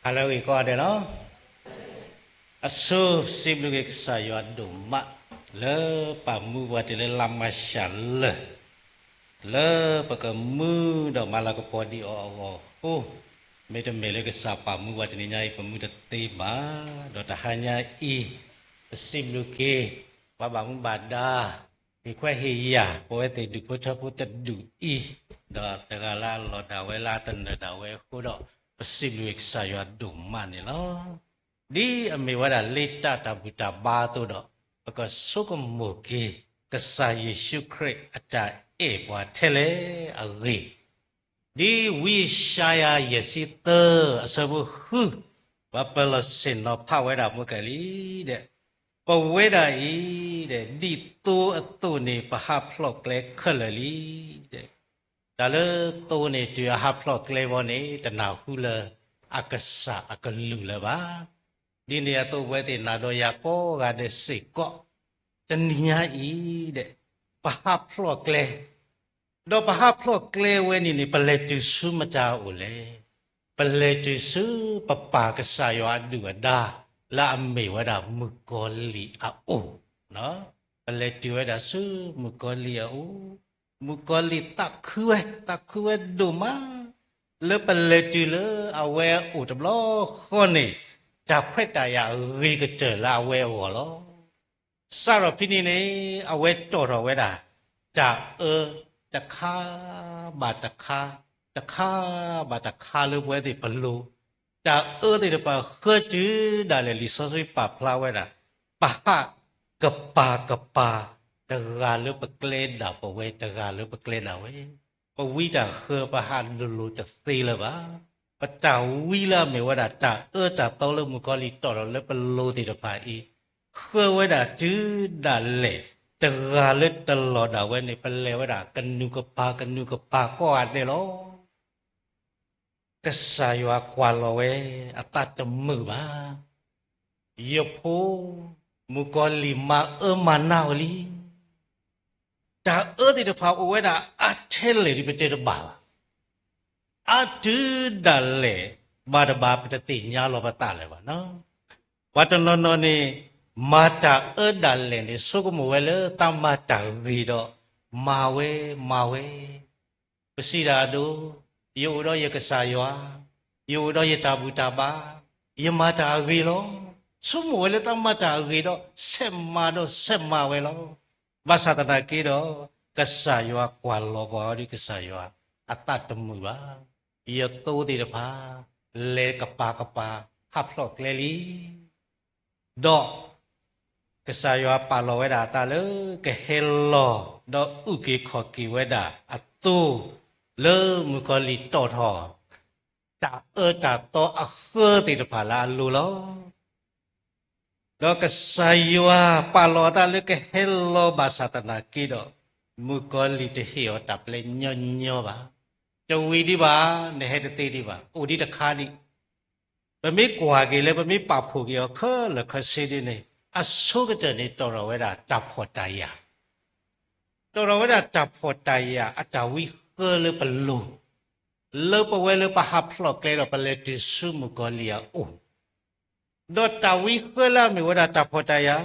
ဟါလၢအဂ့ၤကိးဂၤဒဲးလီၤ. အဆိ ပစံးဘျုးက့ၤကစၢ်ယွၤဒိၣ်မး လၢပာ်မူပှၤတုၤလၢလါမၢ်ၡးလၢာ် လၢပကမူဒီးမၤလၤကပီၤဒံးအီၤအဂီၢ်အဃိ, မ့တမ့ၢ်လၢကစၢ်ပာ်မူပှၤတနံၤညါအံၤ ပမူတသ့ဘၣ်. ဒီးတဟါညါအံၤ ပစံးဘျုးက့ၤ ပှၤဘၣ်မူဘၣ်ဒါ ဟ့ၣ်ခွဲးဟ့ၣ်ယာ် ပဝဲသ့ၣ်ဒူၣ်ဖိထၢဖိတဒူၣ်အံၤ, ဒီးတဂၤလၢအလီၢ်ဒၣ်ဝဲ လၢအတနၢၤဒၣ်ဝဲအဃိဒီး, ပစံးဘျုးက့ၤကစၢ်ယွၤဒိၣ်မးန့ၣ်လီၤ. ဒ်အမ့ၢ်ဝဲဒၣ်လ့တၢ်တၢ်ဘူၣ်တၢ်ဘါအသိးဒီး, ပကဆိကမိၣ်က့ၤ ကစၢ်ယ့ၣ်ၡူးခရံာ်အတၢ်အဲၣ်ပှၤထဲလဲၣ်အဂ့ၢ်, ဒ်ဝံယၡါယၤ ယဲၢ်ဆံသၢ အဆၢဖိဃု, ပှၤပၢၤလီၢ်ဆ့ၣ်နီၤဖးဝဲဒၣ်မ့ၢ်ကလံဒီး, ပဝဲဒၣ်အံၤဒီး ဒ်သိအသိးန့ၣ် ပဟးဖျိးကျဲခဲလၢာ်လံဒီး, တၢ်လၢသိန့ၣ် တုၤအဟးဖျိးကျဲဘီန့ၣ် တနၢ်ဟူလၢအကစၢ်အကလုၢ်လၢၤဘၣ်. ဒ်န့ၣ်အသိး ပဝဲသ့ၣ်နၤဒီးယၤကိးဂၤဒဲးစ့ၢ်ကီး တနံၤညါအံၤဒီး ပဟးဖျိးကျဲ ဒီးပဟးဖျိးကျဲဝဲန့ၣ်န့ၣ် ပလဲၤတုၤဆူမတၤအအိၣ်လဲၣ်. ပလဲၤတုၤဆူပပၢ်ကစၢ်ယွၤအဒုၣ်အဒါ လၢအမ့ၢ်ဝဲဒၣ်မုၣ်ကီၤလံၢ်အအိၣ်, ပလဲၤတုၤဝဲဒၣ်ဆူမုၣ်ကီၤလံၢ်အအိၣ်, မုၣ်ကီၤလံၢ်သးခုဝဲ, သးခုဝဲဒိၣ်မး လၢပလဲၤတုၤလၢအဝဲအအိၣ်တဘျီဃီန့ၣ်, တၢ်ခွဲးတၢ်ယာ်အဂ့ၤကတၢၢ်လၢအဝဲအဂီၢ်လီၤ. စးထီၣ်ဖဲန့ၣ်န့ၣ် အဝဲတီၣ်ထီၣ်ဝဲဒၣ် တၢ်အၢတခါဘၣ်တခါ, တခါဘၣ်တခါလၢပဝဲသ့ၣ်ပလိၤ, တၢ်အၢသ့ၣ်တဖၣ်ဃၢတုၤဒၣ်လဲာ် လံာ်စီဆှံပာ်ဖျါဝဲဒၣ်, ပဟးကပၤကပၤ, တဂၤလၢပကျဲဒၣ်ပဝဲ, တဂၤလၢပကျဲဒၣ်ဝဲ ပဝံတၢ်ဃၢ ပဟးလိၤလိၤတသ့လၢၤဘၣ်. ပတၢ်ဝံလၢအမ့ၢ်ဝဲဒၣ် တၢ်အၢတၢ်သီလၢမုၣ်ကီၤလံၢ်တီၣ်ထီၣ်လၢပလိၤသ့ၣ်တဖၣ်အံၤ, ဃၢဝဲဒၣ်တုၤဒၣ်လဲာ်, တဂၤလၢတလီၢ်ဒၣ်ဝဲန့ၣ် ပလဲၤဝဲဒၣ်ကနူၤကပၤ ကနူၤကပၤကိးဂၤဒဲးလီၤ. ကစၢ်ယွၤကွၢ်လီၤဝဲ အသးတမုာ်ဘၣ်. ယဖိ, မုၣ်ကီၤလံၢ်မၤအၢမၤနးအီၤလံ. တၢ်အၢသ့ၣ်တဖၣ်အိၣ်ဝဲဒၣ်အါထဲလဲၣ်ဒ်ပတဲတဘၣ်ဘၣ်. အါတုၤဒၣ်လဲာ် ဘၣ်တဘၣ်ပတသ့ၣ်ညါလီၤပသးလၢၤဘၣ်နီၤ. ပှၤတနီၤနီၤန့ၣ် မၤတၢ်အၢဒၣ်လဲာ်န့ၣ် ဆိကမိၣ်ဝဲလၢသးမၤတၢ်ဂ့ၤဒီး မၤဝဲ, မၤဝဲ ပစံးတၢ်အဒိ, ယအိၣ်ဒီးယကစၢ်ယွၤ, ယအိၣ်ဒီးယတၢ်ဘူၣ်တၢ်ဘါ, ယမၤတၢ်အဂ့ၤလီၤ. ဆိကမိၣ်ဝဲလၢသးမၤတၢ်အဂ့ၤဒီး ဆဲးမၤဒီးဆဲးမၤဝဲလီၤ. ဘၣ်ဆၣ်သနာ်က့ဒီး, ကစၢ်ယွၤကွၢ်လီၤပှၤအီၤဒီး ကစၢ်ယွၤအသးတမုာ်ဘၣ်. ယသိသ့ၣ်တဖၣ် လဲၤကပၤကပၤ ဟးဖျိးကျဲလံ. ဒီးကစၢ်ယွၤပာ်လီၤဝဲဒၣ်အသးလၢ ကဟဲလီၤ ဒီးအုၣ်က့ၤခီၣ်က့ၤဝဲဒၣ်အသိ လၢမုၣ်ကီၤလံၢ်တီၣ်ထီၣ် တၢ်အၢတၢ်သီအဃၢသ့ၣ်တဖၣ်လၢအလိၤလီၤ. ဒီးကစၢ်ယွၤပာ်လီၤအသးလၢကဟဲလီၤဘၣ်ဆၣ်သနာ်က့ဒီး, မုၣ်ကီၤလံၢ်တဟ့ၣ်အီၤတၢ်ပျဲညီညီဘၣ်. တဝံၤဒံးဘၣ်, နဟဲတသ့ဒံးဘၣ်, အိၣ်ဒံးတခါဒံး. ပမ့ၢ်ကွၢ်က့ၤလၢ ပမ့ၢ်ပာ်ဖှိၣ်က့ၤအီၤခဲလၢာ်ခဲဆ့ဒ်န့ၣ်, အဆိကတၢၢ်န့ၣ် တီၣ်ထီၣ်ဝဲဒၣ်တၢ်ဖှီၣ်တၢ်ယာ် တီၣ်ထီၣ်ဝဲဒၣ်တၢ်ဖှီၣ်တၢ်ယာ်အတၢ်ဝံဃၢလၢပလိၤ, လၢပဝဲလၢပဟးဖျိးကျဲဒီး ပလဲၤတုၤဆူမုၣ်ကီၤလံၢ်အအိၣ်, ဒီးတၢ်ဝံဃၢလၢအမ့ၢ်ဝဲဒၣ်တၢ်ဖှီၣ်တၢ်ယာ်,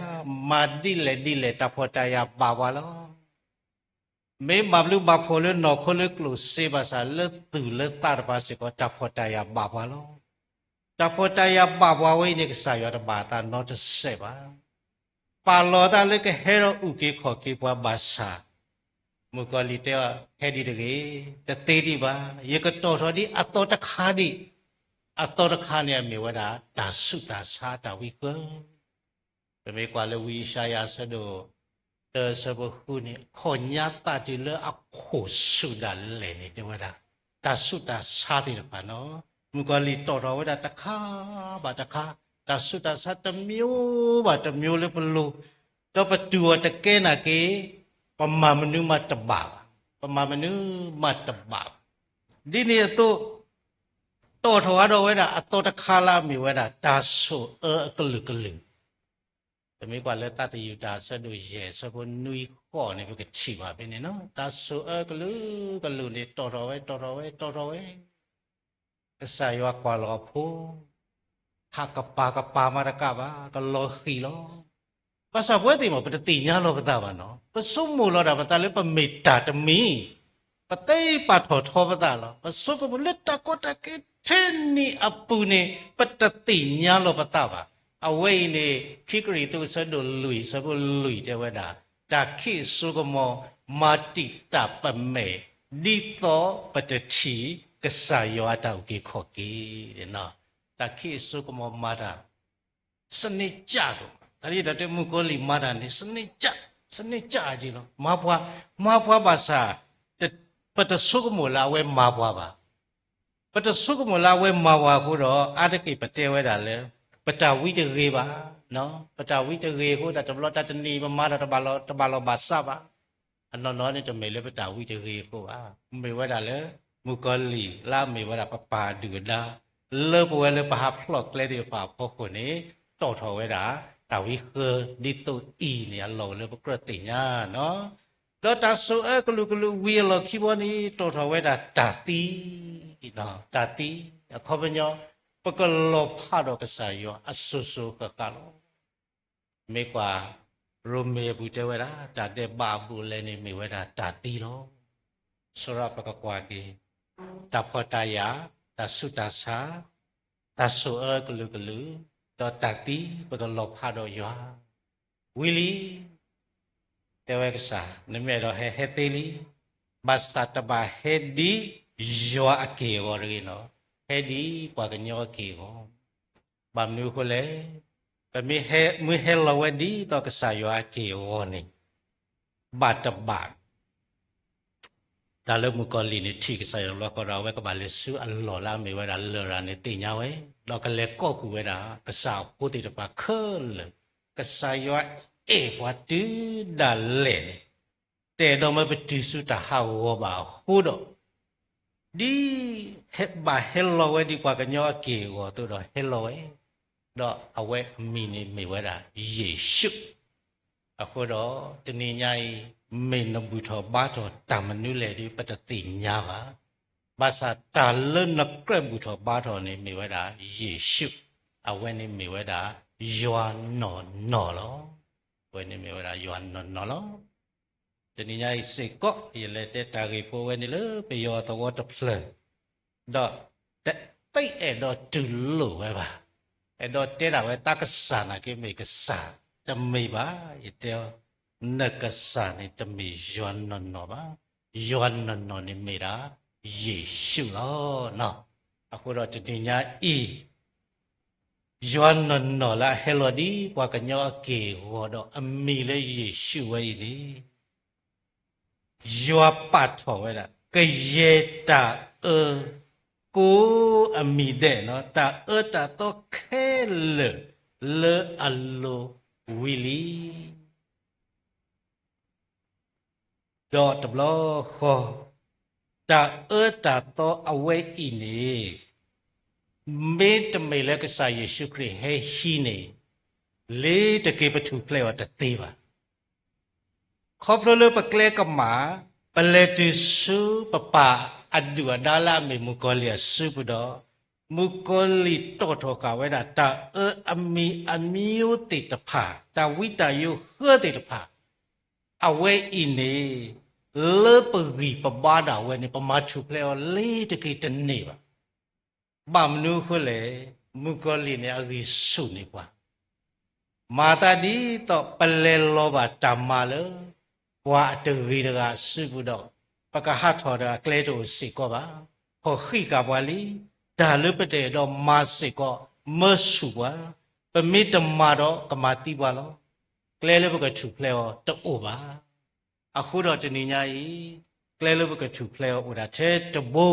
မၤဒ်လဲၣ်ဒ်လဲၣ် တၢ်ဖှီၣ်တၢ်ယာ်ဘၣ်ပှၤလီၤ. မ့ၢ်ဘၣ်ဘျုးဘၣ်ဖှိၣ်လၢနီၢ်ခိလၢကျိၣ်စ့ဘၣ်ဆၣ် လၢသူၣ်လၢသးတဖၣ်စ့ၢ်ကီး တၢ်ဖှီၣ်တၢ်ယာ်ဘၣ်ပှၤလီၤ. တၢ်ဖှီၣ်တၢ်ယာ်ဘၣ်ပှၤဝဲအံၤန့ၣ် ကစၢ်ယွၤတဘၣ်အသးနီတစဲးဘၣ်. ပာ်လီၤအသးလၢကဟဲဒီးအုၣ်က့ၤခီၣ်က့ၤပှၤဘၣ်ဆၣ်, မုၣ်ကီၤလံၢ်တဲအီၤ ဟဲဒံးတဂ့ၤ, တသ့ဒံးဘၣ်, ယကတီၣ်ထီၣ်ဒံးအသီတခါဒံး. အသီတခါန့ၣ်အမ့ၢ်ဝဲဒၣ် တၢ်ဆူးတၢ်ဆါတၢ်ဝံဃၢ ပမ့ၢ်ကွၢ်လၢဝံယၡါယၤအဆၢဒိၣ်တၢ အဆၢဖိဃုန့ၣ်, ခီၣ်ညါသးတုၤလၢအခိၣ်ဆူၣ်ဒၣ်လဲာ်န့ၣ် တဲဝဲဒၣ် တၢ်ဆူးတၢ်ဆါသ့ၣ်တဖၣ်နီၤ. မုၣ်ကီၤလံၢ်တီၣ်ထီၣ်ဝဲဒၣ်တခါဘၣ်တခါ, တၢ်ဆူးတၢ်ဆါတမျိုးဘၣ်တမျိုးလၢပလိၤ, ဒီးပတူၢ်အီၤတကဲနာ်က့, ပမၤမနုၤမးတဘၣ်ဘၣ်, ပမၤမနုၤမးတဘၣ်ဘၣ်. ဒ်န့ၣ်အသိး တီၣ်ထီၣ်ဝဲဒီးဝဲဒၣ်အသီတခါလၢအမ့ၢ်ဝဲဒၣ် တၢ်ဆိၣ်အၢအကလုာ်ကလုာ် ပမ့ၢ်ကွၢ်လၢသးသယုၢ်တၢ်အဆၢဒိၣ်ယဲၢ် အဆၢဖိနွံဃိးန့ၣ် ပကထံၣ်ဘၣ်ဖဲန့ၣ်နီၤ. တၢ်ဆိၣ်အၢကလုာ်ကလုာ်န့ၣ် တီၣ်ထီၣ်ဝဲ တီၣ်ထီၣ်ဝဲ တီၣ်ထီၣ်ဝဲ. ကစၢ်ယွၤကွၢ်လီၤအဖိ, ဟးကပၤကပၤမးတကးဘၣ်, ကလီၤဃံၤလီၤ. ဘၣ်ဆၣ်ပဝဲသ့ၣ်မ့ၢ် ပတသ့ၣ်ညါလီၤပသးဘၣ်နီၤ. ပဆိကမိၣ်လီၤဒၣ်ပသးလၢပမ့ၢ်တၢ်တမံၤ, ပသးပာ်ထီၣ်ထီပသးလီၤ. ပဆိကမိၣ်လၢတၢ်ကီတၢ်ခဲထဲန့ၣ်အပူၤန့ၣ် ပတသ့ၣ်ညါလီၤပသးဘၣ်. အဝဲအံၤန့ၣ် ခံကရံၣ်သူး အဆၢဒိၣ်လွံၢ် အဆၢဖိလွံၢ်တဲဝဲဒၣ်, တၢ်ခံးအစိကမီၤ မၤတံာ်တာ်ပမဲာ် ဒ်သိးပတထံၣ်ကစၢ်ယွၤအတၢ်အုၣ်က့ၤခီၣ်က့ၤ. တၢ်ခံးအစိကမီၤမၤတၢ် စနစ်ကျ ဒ်တၢ်တဲမုၣ်ကီၤလံၢ်မၤတၢ်န့ၣ် စနစ်ကျ, စနစ်ကျက့ၤလီၤ. မၤပှၤ, မၤပှၤဘၣ်ဆၣ် ပတဆိကမိၣ်လၢအဝဲမၤပှၤဘၣ်. ပတဆိကမိၣ်လၢအဝဲမၤပှၤအဃိဒီး အါတက့ၢ်ပတဲဝဲဒၣ်လၢ ပတၢ်ဝံတဂ့ၤဘၣ်. ပတၢ်ဝံတဂ့ၤအဃိ တၢ်တဘျီတၢ်တနံၤပမၤဒီး တဘၣ်လီၤဘၣ်စးဘၣ်. အနီၢ်နီၢ်န့ၣ် တမ့ၢ်လၢပတၢ်ဝံတဂ့ၤအဃိဘၣ်. မ့ၢ်ဝဲဒၣ်လၢ မုၣ်ကီၤလံၢ်လၢအမ့ၢ်ဝဲဒၣ်ပပၢ်အဒုၣ်အဒါ လၢပဝဲလၢပဟးဖျိးကျဲသ့ၣ်တဖၣ်အဖီခိၣ်န့ၣ် တီၣ်ထီၣ်ဝဲဒၣ် တၢ်ဝံဃၢဒ်သိးအံၤန့ၣ် အလီၢ်အိၣ်လၢပကြၢးသ့ၣ်ညါနီၤ. ဒီးတၢ်ဆိၣ်အၢကလုာ်ကလုာ်ဝံၤအလီၢ်ခံဘီန့ၣ် တီၣ်ထီၣ်ဝဲဒၣ်တၢ်သံ, တၢ်သံ, အခီပညီ ပကလီၤဖးဒီးကစၢ်ယွၤအစိၤစိၤဃၣ်ဃၣ်လီၤ. မ့ၢ်ကွၢ် ရိမ့ၤအပူၤတဲဝဲဒၣ် တၢ်ဒဲးဘးအဘူးအလဲန့ၣ် မ့ၢ်ဝဲဒၣ်တၢ်သံလီၤ. ဆိဒီးပကကွၢ်က့ၤ တၢ်ဖှီၣ်တၢ်ယာ်, တၢ်ဆူးတၢ်ဆါ, တၢ်ဆိၣ်အၢကလုာ်ကလုာ်, ဒီးတၢ်သံ ပကလီၤဖးဒီးယွၤ ဝံၤလံ တဲဝဲကစၢ်, နမ့ၢ်အဲၣ်ဒိးဟဲ ဟဲသ့လံ. ဘၣ်ဆၣ်တဘၣ်ဟဲဒ်ယွၤအက့ၢ်အဂီၤတဂ့ၤနီၤ, ဟဲဒ်ပှၤကညီအက့ၢ်အဂီၤ. ဘၣ်မနုၤအဃိလဲၣ်, ပမ့ၢ်ဟဲ, မ့ၢ်ဟဲလီၤဝဲဒ်သိးကစၢ်ယွၤအက့ၢ်အဂီၤန့ၣ် ဘၣ်တဘၣ် တၢ်လၢမုၣ်ကီၤလံၢ်န့ၣ် ထံၣ်ကစၢ်ယွၤတဘျီဃီဒီး အဝဲကဘၣ်လဲၤဆူအလီၢ်လၢအမ့ၢ်ဝဲဒၣ်လရာ်န့ၣ်သ့ၣ်ညါဝဲ, ဒီးကလဲၤကိးကွံာ်ဝဲဒၣ် ကစၢ်အဖိသ့ၣ်တဖၣ်ခဲလၢာ်, ကစၢ်ယွၤအဲၣ်ပှၤတုၤဒၣ်လဲာ်န့ၣ် တအဲၣ်ဒိးမၢပတုၤဆူတၢ်ဟးဂီၤဘၣ်အဃိဒီး ဒ်ဟဲဘၣ်ဟဲလီၤဝဲဒ်ပှၤကညီအက့ၢ်အဂီၤအသိးဒီးဟဲလီၤဝဲ, ဒီးအဝဲအမံၤန့ၣ်မ့ၢ်ဝဲဒၣ်ယ့ၣ်ၡူး. အဃိဒီးတနံၤညါအံၤ မ့ၢ်နဘူၣ်ထီၣ်ဘါထီၣ်တၢ်မနုၤလဲၣ်ဒီး ပတသ့ၣ်ညါဘၣ်. ဘၣ်ဆၣ်တၢ်လၢနကြၢးဘူၣ်ထီၣ်ဘါထီၣ်န့ၣ် မ့ၢ်ဝဲဒၣ်ယ့ၣ်ၡူး, အဝဲန့ၣ်မ့ၢ်ဝဲဒၣ်ယွၤနီၢ်နီၢ်လီၤ. အဝဲန့ၣ်မ့ၢ်ဝဲဒၣ်ယွၤနီၢ်နီၢ်လီၤ. တနံၤညါအံၤစ့ၢ်ကီး ယလဲၤတဲတၢ်ဂ့ၢ်ဖိဝဲန့ၣ်လၢ ပယီၤအသဝီတဖျၢၣ်, ဒီးတအဲၣ်ဒိးတူၢ်လိာ်ဝဲဘၣ်. အဲၣ်ဒိးတဲဒၣ်ဝဲသးကစၢ်နာ်က့ မ့ၢ်ကစၢ်, တမ့ၢ်ဘၣ်, ယတဲအီၤ, နကစၢ်န့ၣ်တမ့ၢ်ယွၤနီၢ်နီၢ်ဘၣ်. ယွၤနီၢ်နီၢ်န့ၣ်မ့ၢ်ဒၣ်ယ့ၣ်ၡူးလီၤ. အဃိဒီးတနံၤညါအံၤ ယွၤနီၢ်နီၢ်လၢအဟဲလီၤဒ်ပှၤကညီအက့ၢ်အဂီၤဒီး အမံၤလၢယ့ၣ်ၡူးဝဲအံၤန့ၣ် ယွၤပာ်ထီၣ်ဝဲဒၣ် ကယဲၢ်တၢ်အၢ ကိးအမံၤဒဲးနီၤ, တၢ်အၢတၢ်သီခဲလၢာ်လၢအလိၤဝံၤလံ. ဒီးတဘျီဃီ တၢ်အၢတၢ်သီအဝဲအံၤန့ၣ် မ့တမ့ၢ်လၢကစၢ်ယ့ၣ်ၡူးခရံာ်ဟဲဟံးန့ၣ် လ့ၤတက့ၤပထူၣ်ဖျဲးအီၤတသ့ဘၣ်. ခီဖျိလၢပကျဲကမၣ် ပလဲၤတုၤဆူပပၢ်အဒုၣ်အဒါလၢအမ့ၢ်မုၣ်ကီၤလံၢ်အစုပူၤဒီး မုၣ်ကီၤလံၢ်တီၣ်ထီၣ်ဃာ်ဝဲဒၣ် တၢ်အၢအမံၤအမံၤသ့ၣ်တဖၣ်, တၢ်ဝံတၢ်ယိးဃၢသ့ၣ်တဖၣ်, အဝဲအံၤန့ၣ် လၢပဂံၢ်ပဘါဒၣ်ဝဲန့ၣ် ပမၤထူၣ်ဖျဲးအီၤလ့ၤတက့ၤတန့ၢ်ဘၣ်. ဘၣ်မနုၤအဃိလဲၣ်, မုၣ်ကီၤလံၢ်န့ၣ်အဂံၢ်ဆူၣ်န့ၢ်ပှၤ မၤသးဒ်သိးပလဲၤလီၤဘၣ်တၢ်မၤလၢ ပှၤအတဂ့ၤတဂၤအစုပူၤဒီး ပကဟးထီၣ်ဒီးအကျဲတအိၣ်စ့ၢ်ကီးဘၣ်. ဟီၣ်ဃံးဃာ်ပှၤလံ, တၢ်လၢပတအဲၣ်ဒိးမၤစ့ၢ်ကီး မၢဆူၣ်ပှၤ, ပမ့ၢ်တမၤဒီးကမၤသံပှၤလီၤ. ကျဲလၢပကထူၣ်ဖျဲးအီၤတအိၣ်ဘၣ်. အဃိဒီးတနံၤညါအံၤ ကျဲလၢပကထူၣ်ဖျဲးအီၤအိၣ်ဒၣ်ထဲတဘိ,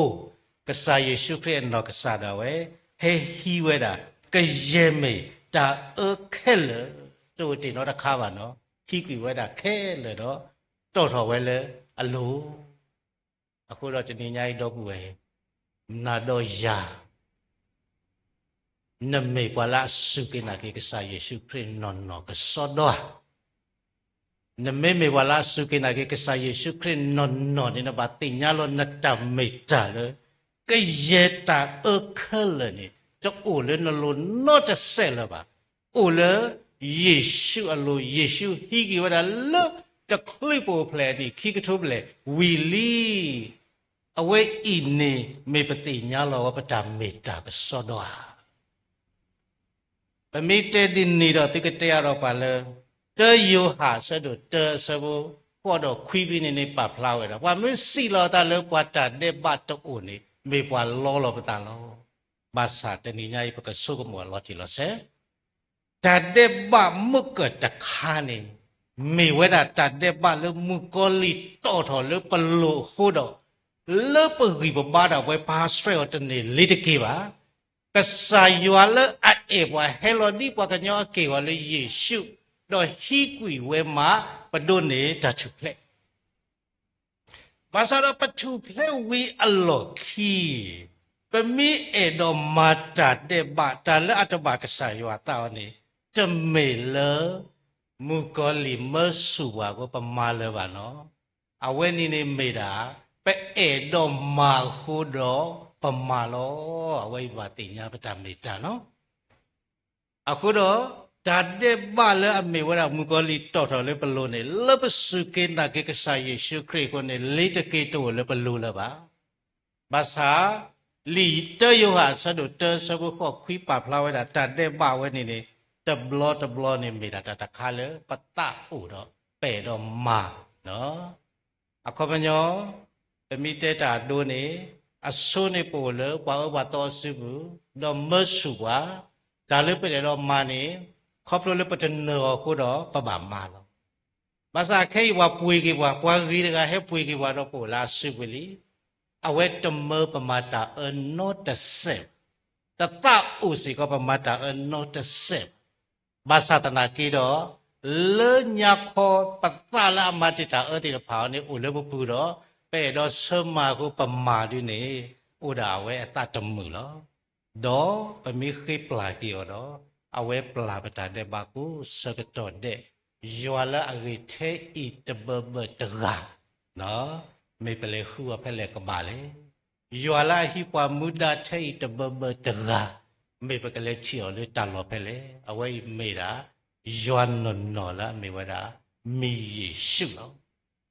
ကစၢ်ယ့ၣ်ၡူးခရံာ်အနီၢ်ကစၢ်ဒၣ်ဝဲ ဟဲဟံးဝဲဒၣ် ကယဲၢ်မ့ၢ်တၢ်အၢခဲလၢာ်, တအိၣ်တ့ၢ်နီတခါဘၣ်နီၤ, ဟံးကွံာ်ဝဲဒၣ်ခဲလၢာ်ဒီး တီၣ်ထီၣ်ဝဲလၢအလိၤ. အဃိဒီးတနံၤညါအံၤဒီပုၢ်ဝဲၢ်, နၤဒီးယၤ နမ့ၢ်ပှၤလၢအစူၢ်က့ၤနာ်က့ၤကစၢ်ယ့ၣ်ၡူးခရံာ်နီၢ်နီၢ်ကစီဒီဧါ. နမ့မ့ၢ်ပှၤလၢအစူၢ်က့ၤနာ်က့ၤကစၢ်ယ့ၣ်ၡူးခရံာ်နီၢ်နီၢ်န့ၣ် နဘၣ်သ့ၣ်ညါလီၤနတၢ်မ့ၢ်တၢ်လၢ ကယဲၢ်တၢ်အၢခဲလၢာ်န့ၣ် တအိၣ်လၢနလိၤနီတစဲးလၢၤဘၣ်. အိၣ်လၢယ့ၣ်ၡူးအလိၤ, ယ့ၣ်ၡူးဟံးက့ၤဝဲဒၣ်လၢတချုးပအိၣ်ဖျဲၣ်အနံၣ်ခံကထိဘျဲၣ်ဝံၤလံ. အဝဲအံၤန့ၣ်မ့ၢ်ပသ့ၣ်ညါလီၤဝဲပတၢ်မ့ၢ်တၢ်ကစီဒီဧါ. ပမ့ၢ်တဲဒ်န့ၣ်ဒီး သုကတဲအါဒီးပှၤလၢ တၢယိၤဟၣ်အဆၢဒိၣ်တၢအဆၢဖိဃိးဒီးခွံဖဲန့ၣ်န့ၣ် ပာ်ဖျါဝဲဒီး ပှၤမ့ၢ်စံးလီၤအသးလၢပှၤတၢ်ဒဲးဘးတအိၣ်န့ၣ် မ့ၢ်ပှၤလီလီၤပသးလီၤ. ဘၣ်ဆၣ်တနံၤညါအံၤ ပကဆိကမိၣ်အလီၤတံၢ်လီၤဆဲး တၢ်ဒဲးဘးမုၢ်ကၢၢ်တခါန့ၣ် မ့ၢ်ဝဲဒၣ်တၢ်ဒဲးဘးလၢမုၣ်ကီၤလံၢ်တီၣ်ထီၣ်လၢပလိၤအဃိဒီး လၢပဂံၢ်ပဘါဒီး ပဝဲပာ်ဆှဲအီၤတန့ၢ်လ့ၤတက့ၢ်ဘၣ်. ကစၢ်ယွၤလၢအအဲၣ်ပှၤဟဲလီၤဒ်ပှၤကညီအက့ၢ်အဂီၤလၢယ့ၣ်ၡူး, ဒီးဟံးကွံာ်ဝဲမး ပဒိးန့ၢ်တၢ်ထူၣ်ဖျဲး ဘၣ်ဆၣ်ဒီးပထူၣ်ဖျဲးဝံၤအလီၢ်ခံ, ပမ့ၢ်အဲၣ်ဒိးမၤတၢ်ဒဲးဘး တၢ်လၢအတဘၣ်ကစၢ်ယွၤအသးအီၤန့ၣ် တမ့ၢ်လၢ မုၣ်ကီၤလံၢ်မၢဆူၣ်ပှၤအဃိပမၤလၢၤဘၣ်နီၤ. အဝဲန့ၣ်န့ၣ်မ့ၢ်ဒၣ် ပအဲၣ်ဒိးမၤအဃိဒီးပမၤလီၤ. အဝဲအံၤဘၣ်သ့ၣ်ညါပတၢ်မ့ၢ်တၢ်နီၤ. အဃိဒီး တၢ်ဒဲးဘးလၢအမ့ၢ်ဝဲဒၣ်မုၣ်ကီၤလံၢ်တီၣ်ထီၣ်လၢပလိၤန့ၣ် လၢပစူၢ်က့ၤနာ်က့ၤကစၢ်ယ့ၣ်ၡူးခရံာ်အဃိန့ၣ် လ့ၤတက့ၢ်တအိၣ်လၢပလိၤလၢၤဘၣ်. ဘၣ်ဆၣ် လံာ်တၢယိၤဟၣ်အဆၢဒိၣ်တၢအဆၢဖိဃိးခွံပာ်ဖျါဝဲဒၣ် တၢ်ဒဲးဘးဝဲန့ၣ်န့ၣ် တဘျီတဘျီန့ၣ်မ့ၢ်ဒၣ်တၢ်တခါလၢပသးအိၣ်ဒီး ပအဲၣ်ဒိးမၤ အခီပညီ ပမ့ၢ်တဲတၢ်အဒိန့ၣ် အဆိန့ၣ်ပအိၣ်လၢပှၤအၢပှၤသီအစုပူၤ, ဒီးမၢဆူၣ်ပှၤ, တၢ်လၢပအဲၣ်ဒိးမၤန့ၣ် ခီဖျိလၢပတနၢၤအီၤအဃိဒီးပဘၣ်မၤလီၤ. ဘၣ်ဆၣ်ခဲအံၤပှၤပှ့ၤက့ၤပှၤ, ပှၤဂ့ၤတဂၤဟဲပှ့ၤက့ၤပှၤဒီးပအိၣ်လၢအစုပူၤလံ. အဝဲတမၢပမၤတၢ်အၢနီတစဲးဘၣ်, တသးအိၣ်စ့ၢ်ကီးပမၤတၢ်အၢနီတစဲးဘၣ်. ဘၣ်ဆၣ်သနာ်က့ဒီး လၢညါခီပသးလၢအမၤတ့ၢ်တၢ်အၢသ့ၣ်တဖၣ်အံၤန့ၣ် အိၣ်လၢပပူၤဒီး ပအဲၣ်ဒိးဆၢမၤအဃိပမၤဒ်န့ၣ် အိၣ်ဒၣ်အဝဲအသးတမုာ်လီၤ. ဒီးပမ့ၢ်ဃ့ပျၢ်က့ၤအီၤဒီး အဝဲပျၢ်ပတၢ်ဒဲးဘးကိးဆၢကတီၢ်ဒဲး, ယွၤလၢအဂ့ၤထဲအံၤတဘၢဘၢတဂၤ မ့ၢ်ပလဲၤဃုအီၤဖဲလဲၣ်ကဘၣ်လဲၣ်. ယွၤလၢအဟံးပှၤမူဒါထဲအံၤတဘၢဘၢတဂၤ မ့ၢ်ပကလဲၤထံၣ်အီၤလၢတၢ်လီၢ်ဖဲလဲၣ်. အဝဲအံၤမ့ၢ်ဒၣ် ယွၤနီၢ်နီၢ်လၢအမ့ၢ်ဝဲဒၣ် မံၤယ့ၣ်ၡူးလီၤ.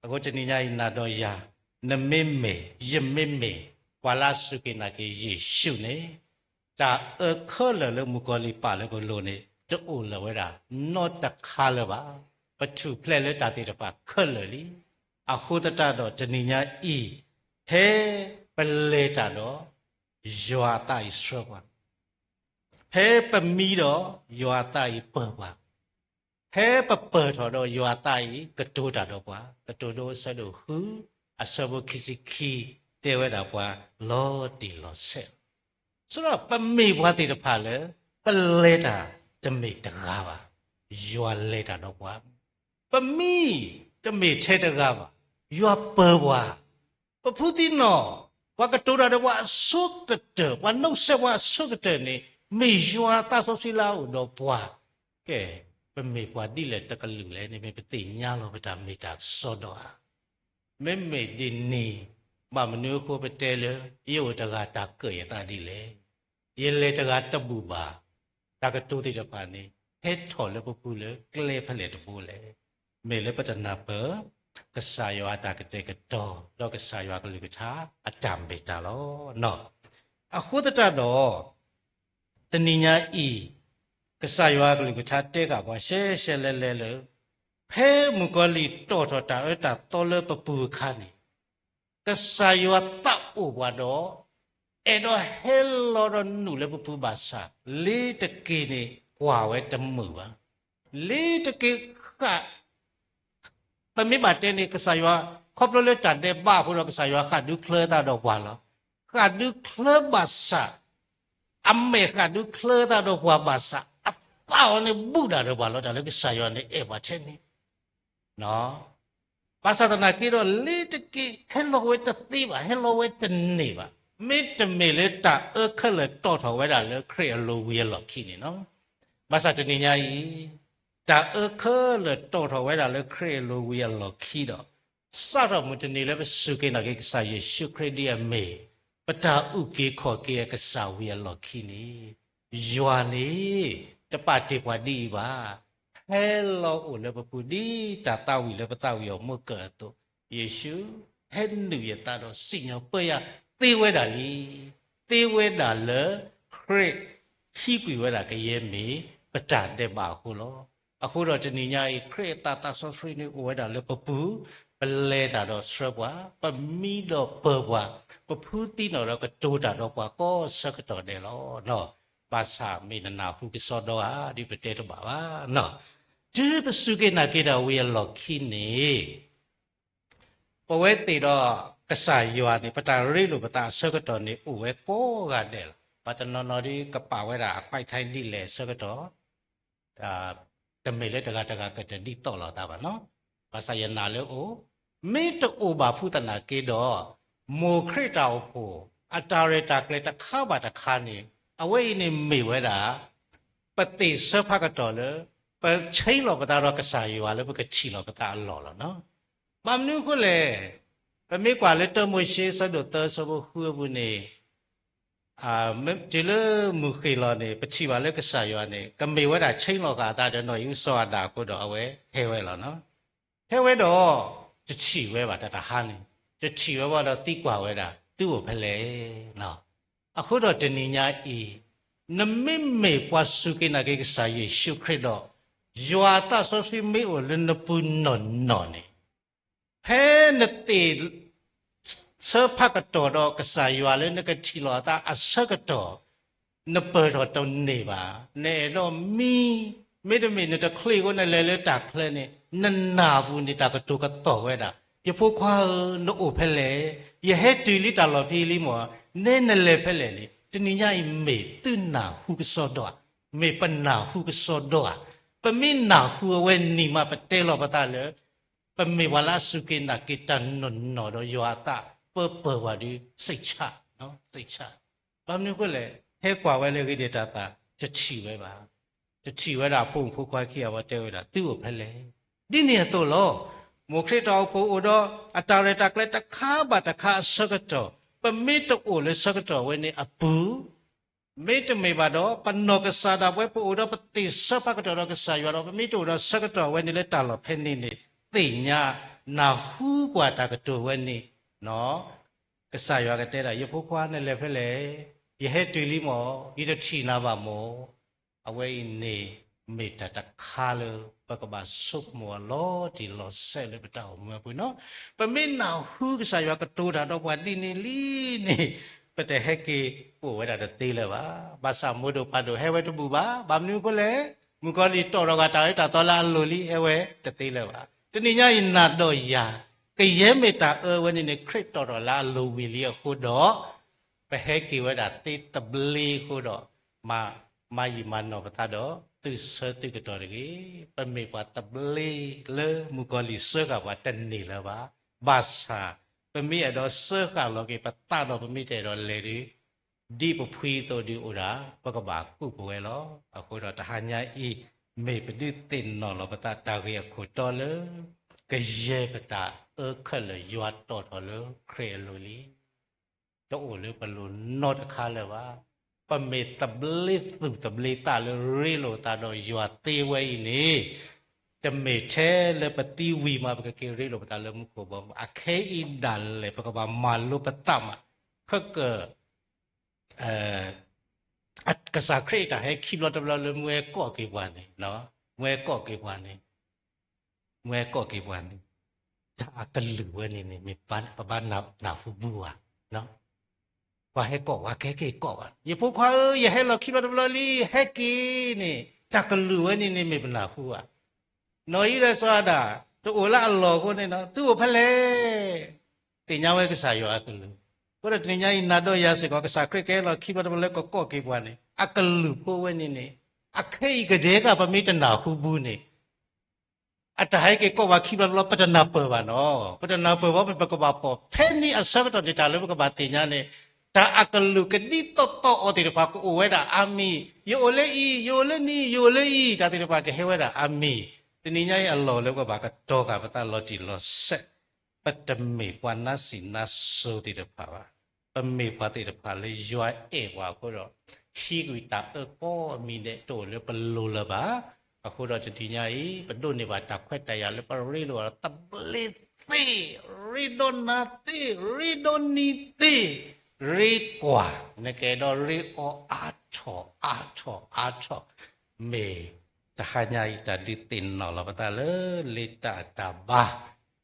အဃိတနံၤညါအံၤနၤဒီးယၤ နမ့မ့ၢ် ယမ့မ့ၢ် ပှၤလၢအစူၢ်က့ၤနာ်က့ၤယ့ၣ်ၡူးန့ၣ် တၢ်အၢခဲလၢာ်လၢမုၣ်ကီၤလံၢ်ပာ်လၢပလိၤန့ၣ် တအိၣ်လၢၤဝဲဒၣ်နီတခါလၢၤဘၣ်. ပထူၣ်ဖျဲးလၢတၢ်သ့ၣ်တဖၣ်ခဲလၢာ်လံ. အဃိသတးဒီးတနံၤညါအံၤ ဖဲပလဲၤတၢ်ဒီး ယွၤအသးအံၤဆှၢပှၤ, ဖဲပမံဒီး ယွၤအသးအံၤပၢၢ်ပှၤ, ဖဲပပၢၢ်ထီၣ်ဒီး ယွၤအသးအံၤကတိၤတၢ်ဒီးပှၤ, ကတိၤဒိအဆၢဒိၣ်ဃု အဆၢဖိခံဆံခံ တဲဝဲဒၣ်ပှၤလီၤတံၢ်လီၤဆဲးလီၤ. ဆိဒီးပမ့ၢ်ပှၤသ့ၣ်တဖၣ်လၢ ပလဲၤတၢ်တမ့ၢ်တဂၤဘၣ်, ယွၤလဲၤတၢ်ဒီးပှၤ, ပမံတမ့ၢ်ထဲတဂၤဘၣ်, ယွၤပၢၢ်ပှၤ ပဖုသံနီၣ်, ပှၤကတိၤတၢ်ဒီးပှၤအဆိကတၢၢ်, ပှၤနီၣ်စဲးပှၤအဆိကတၢၢ်န့ၣ် မ့ၢ်ယွၤအသးစီဆှံလၢအအိၣ်ဒီးပှၤ. ကဲ, ပမ့ၢ်ပှၤဒ်လဲၣ်တကလုာ်လဲၣ်န့ၣ် မ့ၢ်ပသ့ၣ်ညါလီၤပတၢ်မ့ၢ်တၢ်ကစီဒီဧါ. မ့မ့ၢ်ဒ်န့ၣ် ဘၣ်မနုၤအဃိပတဲလၢ ယအိၣ်တဂၤတၢ်ကၢၣ်ယသးဒ်လဲၣ်, ယလဲၤတဂၤတဘူၣ်ဘၣ်, တၢ်ကတိၤသ့ၣ်တဖၣ်န့ၣ် ဟဲထီၣ်လၢပပူၤလၢကျဲဖဲလဲၣ်တဘိလဲၣ်. မ့ၢ်လၢပတနၢ်ပၢၢ် ကစၢ်ယွၤအတၢ်ကတဲာ်ကတီၤ ဒီးကစၢ်ယွၤကလုၢ်ကထါအတၢ်မ့ၢ်တၢ်လီၤ. အဃိသတးဒီး တနံၤညါအံၤ ကစၢ်ယွၤကလုၢ်ကထါတဲဃာ်ပှၤရှဲရှဲလဲလဲလၢ ဖဲမုၣ်ကီၤလံၢ်တီၣ်ထီၣ်တၢ်အၢတၢ်သီလၢပပူၤအခါန့ၣ် ကစၢ်ယွၤသးအိၣ်ပှၤဒီး အဲၣ်ဒိးဟဲလီၤဒီးနုာ်လၢပပူၤဘၣ်ဆၣ် လ့ၤတက့ၢ်န့ၣ် ကွၢ်ဝဲတမုာ်ဘၣ်. လ့ၤတက့ၢ်ဃၣ် ပမ့ၢ်ဘၣ်တဲန့ၣ် ကစၢ်ယွၤ ခီဖျိလၢတၢ်ဒဲးဘးအဃိဒီး ကစၢ်ယွၤဃၣ်ဒုချၢသးဒီးပှၤလီၤ. ဃၣ်ဒုချၢဘၣ်ဆၣ် အမဲာ်ဃၣ်ဒုချၢသးဒီးပှၤဘၣ်ဆၣ် အသးအီၤန့ၣ်ဘူးဒၣ်ဒီးပှၤလီၤ. တၢ်လၢကစၢ်ယွၤန့ၣ်အဲၣ်ပှၤထဲန့ၣ် ဘၣ်ဆၣ်သနာ်က့ဒီး လ့ၤတက့ၢ် ဟဲလီၤဝဲတသ့ဘၣ်, ဟဲလီၤဝဲတန့ၢ်ဘၣ်. မ့တမ့ၢ်လၢတၢ်အၢခဲလၢာ်တီၣ်ထီၣ်ဝဲဒၣ်လၢခရံာ်အလိၤဝံၤအလီၢ်ခံန့ၣ်လီၤ. ဘၣ်ဆၣ်တနံၤညါအံၤ တၢ်အၢခဲလၢာ်တီၣ်ထီၣ်ဝဲဒၣ်လၢခရံာ်အလိၤဝံၤအလီၢ်ခံဒီး စးထီၣ်မုၢ်တနံၤလၢပစူၢ်က့ၤနာ်က့ၤကစၢ်ယ့ၣ်ၡူးခရံာ်ဒ်အမ့ၢ် ပတၢ်အုၣ်က့ၤခီၣ်က့ၤအကစၢ်ဝံၤအလီၢ်ခံန့ၣ် ယွၤန့ၣ် တပာ်တ့ၢ်ပှၤဒ်အံၤဘၣ်. ဟဲလီၤအိၣ်လၢပပူၤဒ်တၢ်သးဝံၣ်လၢပသးဝံၣ်အီၤမုၢ်ကၢၢ်အသိး, ယ့ၣ်ၡူး ဟဲနုာ်ယသးဒီးစံၣ်ညီၣ်ပၢယၤသ့ဝဲဒၣ်လံ. သ့ဝဲဒၣ်လၢ ခရံာ်ဟံးကွံာ်ဝဲဒၣ်ကယဲၢ်မ့ၢ်ပတၢ်ဒဲးဘးအဃိလီၤ. အဃိဒီးတနံၤညါအံၤ ခရံာ်အသးစီဆှံန့ၣ်အိၣ်ဝဲဒၣ်လၢပပူၤ, ပလဲၤတၢ်ဒီးဆှၢပှၤ, ပမံဒီးပၢၤပှၤ, ပဖုသံနီၣ်ဒီးကတိၤတၢ်ဒီးပှၤကိးဆၢကတီၢ်ဒဲးလီၤ. ဘၣ်ဆၣ်မ့ၢ်နနၢ်ဟူကစီဒီဧါ ဒ်ပတဲတဘၣ်ဘၣ်. တုၤပစူၢ်က့ၤနာ်က့ၤတၢ်ဝံၤအလီၢ်ခံန့ၣ် ပဝဲသ့ၣ်ဒီးကစၢ်ယွၤန့ၣ် ပတၢ်ရ့လိာ်ပသးအဆၢကတီၢ်န့ၣ် အိၣ်ဝဲကိးဂၤဒဲးလီၤ. ပှၤတနီၤနီၤဒ်ကပာ်ဝဲဒၣ်အ quiet time ဒ်လဲၣ်အဆၢကတီၢ်, တမ့ၢ်လၢတဂၤတဂၤကတဒ်သိးလိာ်သးဘၣ်နီၤ. ဘၣ်ဆၣ်ယနာ်လၢအိၣ်, မ့ၢ်တအိၣ်ဘၣ်ဖုသနာ်က့ဒီး, မိၢ်ခရံာ်တၢ်အိၣ်ဖှိၣ် အတၢ်ရဲၣ်တၢ်ကျဲၤတခါဘၣ်တခါန့ၣ် အဝဲအံၤန့ၣ်မ့ၢ်ဝဲဒၣ် ပသ့ၣ်ဆၢဖးကတီၢ်လၢ ပဆ့လီၤပသးဒီးကစၢ်ယွၤလၢပကထံၣ်လိာ်ပသးအလီၢ်လီၤနီၤ. ဘၣ်မနုၤအဃိလဲၣ်, ပမ့ၢ်ကွၢ်လၢတၢမိၤၡ့ ဆၢဒိၣ်သၢ ဆၢဖိဃုအပူၤန့ၣ် တုၤလၢမုၢ်ဃ့ၢ်လီၤန့ၣ် ပထံၣ်ဘၣ်လၢကစၢ်ယွၤန့ၣ် ကမ့ၢ်ဝဲဒၣ်ဆ့လီၤဃာ်အသးဒီးနီၢ်အံၣ်အူစီၤအၤဒၣ်အဃိဒီး အဝဲဟဲဝဲလီၤနီၤ. ဟဲဝဲဒီး တထံၣ်ဝဲဘၣ်တၢ်တဟါန့ၣ်, တထံၣ်ဝဲဘၣ်ဒီးသံကွၢ်ဝဲဒၣ် သုအိၣ်ဖဲလဲၣ်. အဃိဒီးတနံၤညါအံၤ နမ့မ့ၢ်ပှၤစူၢ်က့ၤနာ်က့ၤကစၢ်ယ့ၣ်ၡူးခရံာ်ဒီး ယွၤအသးစီဆှံမ့ၢ်အိၣ်လၢနပူၤနီၢ်နီၢ်န့ၣ် ဖဲနသ့ၣ် ဆၢဖးကတီၢ်ဒီးကစၢ်ယွၤလၢနကထံၣ်လိာ်အသးအဆၢကတီၢ်, နပၢၢ်ထီၣ်တန့ၢ်ဘၣ်, နအဲၣ်ဒိးမံ, မ့တမ့ၢ်နတချ့အဃိနလဲၤလၢတၢ်ချၢန့ၣ် နနၢ်ပူၤန့ၣ်တၢ်ကတိၤကသီၣ်ဝဲဒၣ်, ယဖိခွါဧၢ, နအိၣ်ဖဲလဲၣ်, ယဟဲတုၤလံတၢ်လီၢ်ဖဲအံၤလံမၢ်, နဲနလဲၤဖဲလဲၣ်န့ၣ် တနံၤညါအံၤမ့ၢ်သုနၢ်ဟူကစီဒီဧါ, မ့ၢ်ပနၢ်ဟူကစီဒီဧါ. ပမ့ၢ်နၢ်ဟူအဝဲန့ၣ်မး ပတဲလီၤပသးလၢ ပမ့ၢ်ပှၤလၢအစူၢ်က့ၤနာ်က့ၤတၢ်နီၢ်နီၢ်ဒီးယွၤအသး ပၢပၢၢ်ဝဲဒုး စိတ်ချ, စိတ်ချ. ဘၣ်မနုၤအဃိလဲၣ်, ဟဲကွၢ်ဝဲလၢအဂ့ၤဒဲးတၢ်သး တထံၣ်ဝဲဘၣ်. တထံၣ်ဝဲဒၣ်အဖိမုၣ်ဖိခွါခံဂၤဝဲတဲဝဲဒၣ် သုအိၣ်ဖဲလဲၣ်. ဒ်န့ၣ်အသိးလီၤ. မိၢ်ခရံာ်တၢ်အိၣ်ဖှိၣ်အိၣ်ဒီး အတၢ်ရဲၣ်တၢ်ကျဲၤတခါဘၣ်တခါအဆၢကတီၢ်, ပမ့ၢ်တအိၣ်လၢဆၢကတီၢ်ဝဲန့ၣ်အပူၤ မ့တမ့ၢ်ဘၣ်ဒီး ပနီၢ်ကစၢ်ဒၣ်ဝဲ ပအိၣ်ဒီးပသ့ၣ်ဆၢဖးကတီၢ်ဒီးကစၢ်ယွၤဒီး ပမ့ၢ်တအိၣ်ဒီးဆၢကတီၢ်ဝဲန့ၣ်လၢတၢ်လီၢ်ဖဲန့ၣ်န့ၣ် သ့ၣ်ညါ နၢ်ဟူကွၢ်တၢ်ကတိၤဝဲန့ၣ်, ကစၢ်ယွၤကတဲဒၣ် ယဖိခွါနလဲၤဖဲလဲၣ်, ယဟဲတုၤလံမၢ်, ယတထံၣ်နၤဘၣ်မၢ်. အဝဲအံၤန့ၣ် မ့ၢ်တၢ်တခါလၢ ပကဘၣ်ဆိကမိၣ်အလီၤတံၢ်လီၤဆဲးလၢပတၢ်အိၣ်မူအပူၤနီၤ. ပမ့ၢ်နၢ်ဟူကစၢ်ယွၤကတိၤတၢ်ဒီးပှၤဒ်န့ၣ်လံန့ၣ် ပတဟဲက့ၤအိၣ်ဝဲဒၣ်တသ့လၢၤဘၣ်. ဘၣ်ဆၣ်မိၢ်ဒိၣ်ပၢ်ဒိၣ်ဟဲဝဲတဘူၣ်ဘၣ်. ဘၣ်မနုၤအဃိလဲၣ်, မုၣ်ကီၤလံၢ်တီၣ်ထီၣ်ဂၤတၢ်အၢတၢ်သီလၢအလိၤလံ ဟဲဝဲတသ့လၢၤဘၣ်. တနံၤညါအံၤနၤဒီးယၤ ကယဲၢ်မ့ၢ်တၢ်အၢဝဲန့ၣ်န့ၣ် ခရံာ်တီၣ်ထီၣ်လၢအလိၤဝံၤလံအဃိဒီး ပဟဲက့ၤဝဲဒၣ်သ့သဘျ့အဃိဒီး မၤယံာ်မၤနီၢ်ပသးဒီး သုဆၢသုကတီၢ်တဂ့ၤ. ပမ့ၢ်ပှၤသဘျ့လၢမုၣ်ကီၤလံၢ်စၢဃာ်ပှၤတန့ၢ်လၢၤဘၣ်. ဘၣ်ဆၣ် ပမ့ၢ်အဲၣ်ဒိးစၢဃာ်လီၤက့ၤပသးဒီး ပမ့ၢ်တအဲၣ်ဒိးလဲၤဒီး ဒ်ပဖှံအသိးဒုးအိၣ်ဒၣ် ပကဘၣ်ကူးပဝဲလီၤ. အဃိဒီးတဟါညါအံၤ မ့ၢ်ပဒုးသ့ၣ်နီၣ်လီၤပသးတၢ်ဂ့ၢ်အခိၣ်တီလၢ ကယဲၢ်ပတၢ်အၢခဲလၢာ်ယွၤတီၣ်ထီၣ်လၢခရံာ်အလိၤလံ. တအိၣ်လၢပလိၤနီတခါလၢၤဘၣ်. ပမ့ၢ်သဘျ့သူၣ်သဘျ့သးလၢရ့လိာ်သးဒီးယွၤသ့ဝဲအံၤန့ၣ် တမ့ၢ်ထဲလၢပသံဝံၤမး ပကက့ၤရ့လိာ်ပသးလၢမူခိၣ်ဘီမုၢ်. အခဲအံၤဒၣ်လဲာ် ပကဘၣ်မၤလိပသးမး, ခဲက ကစၢ်ခရံာ်အတၢ်ဟဲခံဘျီတဘျီလၢမ့ၢ်ဟဲကိးက့ၤပှၤန့ၣ်, မ့ၢ်ဟဲကိးက့ၤပှၤန့ၣ်, မ့ၢ်ဟဲကိးက့ၤပှၤန့ၣ်, တၢ်အကလုၢ်ဝဲန့ၣ်န့ၣ် မ့ၢ်ပဘၣ်နၢ်ဟူဘူဧါ. ပှၤဟဲကိး ပှၤကဟဲက့ၤကိးဘၣ်, ယဖိခွါဧၢ, ယဟဲလီၤခံဘျီတဘျီလံ, ဟဲက့ၤန့ၣ် တၢ်ကလုၢ်ဝဲန့ၣ်န့ၣ် မ့ၢ်ပနၢ်ဟူဧါ. နီၢ်အံၣ်ဒီးစီၤအၤဒၣ် တအိၣ်လၢအလီၢ်အဃိန့ၣ်, သုအိၣ်ဖဲလဲၣ်. သ့ၣ်ညါဝဲကစၢ်ယွၤအကလုၢ်. အဃိဒီးတနံၤညါအံၤ နၤဒီးယၤစ့ၢ်ကီး ကစၢ်ခရံာ်ကဟဲလီၤခံဘျီတဘျီလၢကကိးက့ၤပှၤန့ၣ် အကလုၢ်ဖိဝဲန့ၣ်န့ၣ်, အခဲအံၤကဒဲက ပမ့ၢ်တနၢ်ဟူဘူန့ၣ် အတၢ်ဟဲက့ၤကိးပှၤခံဘျီတဘျီ ပတနၢ်ပၢၢ်ဘၣ်နီၤ. ပတနၢ်ပၢၢ်ဘၣ် ပကဘၣ်ပိာ် ဖဲန့ၣ်အဆၢကတီၢ်န့ၣ် တၢ်လၢပကဘၣ်သ့ၣ်ညါန့ၣ်, တၢ်အကလုၢ်ကဒ်သိးသိးအီၤသ့ၣ်တဖၣ် ကအိၣ်ဝဲဒၣ်အါမံၤ, ယအိၣ်လၢအံၤ, ယအိၣ်လၢနံၤ, ယအိၣ်လၢအံၤ, တၢ်သ့ၣ်တဖၣ်ကဟဲဝဲဒၣ်အါမံၤ. တနံၤညါအံၤအလီၢ်လၢပဘၣ်ကတီၤဃာ်ပသးလီၤတံၢ်လီၤဆဲး, ပတမ့ၢ်ပှၤနါစံးနါစိၤသ့ၣ်တဖၣ်ဘၣ်. ပမ့ၢ်ပှၤသ့ၣ်တဖၣ်လၢယွၤအဲၣ်ပှၤအဃိဒီး ဟံးကွံာ်တၢ်အၢကိးမံၤဒဲး တအိၣ်လၢပလိၤလၢၤဘၣ်. အဃိဒီးတနံၤညါအံၤ ပဒိးန့ၢ်ဘၣ်တၢ်ခွဲးတၢ်ယာ်လၢပရ့လိာ်အီၤ သဘျ့သ့, ရ့ဒီးနၤသ့, ရ့ဒီးနံၤသ့, ရ့ကွၢ်, နကအဲၣ်ဒိးရ့အီၤအါထီၣ်အါထီၣ်အါထီၣ်, မ့ၢ်တဟါညါအံၤ တၢ်ဒုးသ့ၣ်နီၣ်လီၤပသးလၢ လ့တၢ်အတၢ်ဘါ,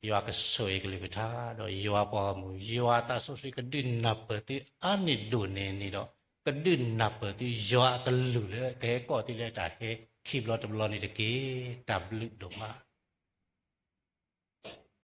ယွၤကဆိၣ်ဂ့ၤကလုၢ်ကထါ ဒီးယွၤပှၤဂီၢ်မုၢ်, ယွၤအသးစီဆှံကဒုးနၢ်ပၢၢ်သုအါန့ၢ်ဒိၣ်န့ၢ်န့ၣ်ဒီး ကဒုးနၢ်ပၢၢ်သုယွၤအကလုၢ်လၢကဟဲကိးသုလၢတၢ်ဟဲခံဘျီတဘျီန့ၣ်တက့ၢ်. တၢ်ဘျုးဒိၣ်မး.